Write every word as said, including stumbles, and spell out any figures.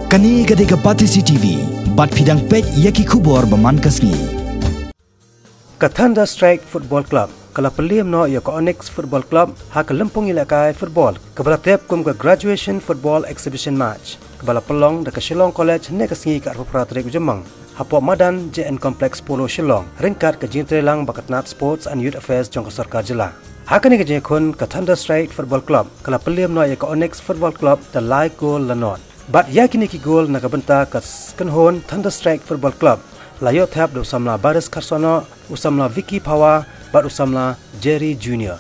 Kane ka dei ka Batesi T V, bad phi dang peit ïa ki khubor ba man ka sngi. Ka Thunder Strike Football Club ka la pynliem noh ïa ka Onyx Football Club ha ka lympung ïalehkai football kaba la tip kum ka Graduation Football Exhibition Match, kaba la pynlong da ka Shillong College hynne ka sngi, ka arphew phra tarik u Jymmang, hapoh madan J N Complex, Polo, Shillong, ryngkat ka jingtreilang bad ka tnat Sports and Youth Affairs jong ka sorkar jylla. Ha kane ka jingïakhun, ka Thunder Strike Football Club ka la pynliem noh ïa ka Onyx Football Club da lai kol la nod. Bad ïa kine ki gol na ka bynta ka kynhun Thunder Strike Football Club la ïoh thep da u samla Baris Kharsono, u samla Vicky Phawa bad u samla Jerry Junior.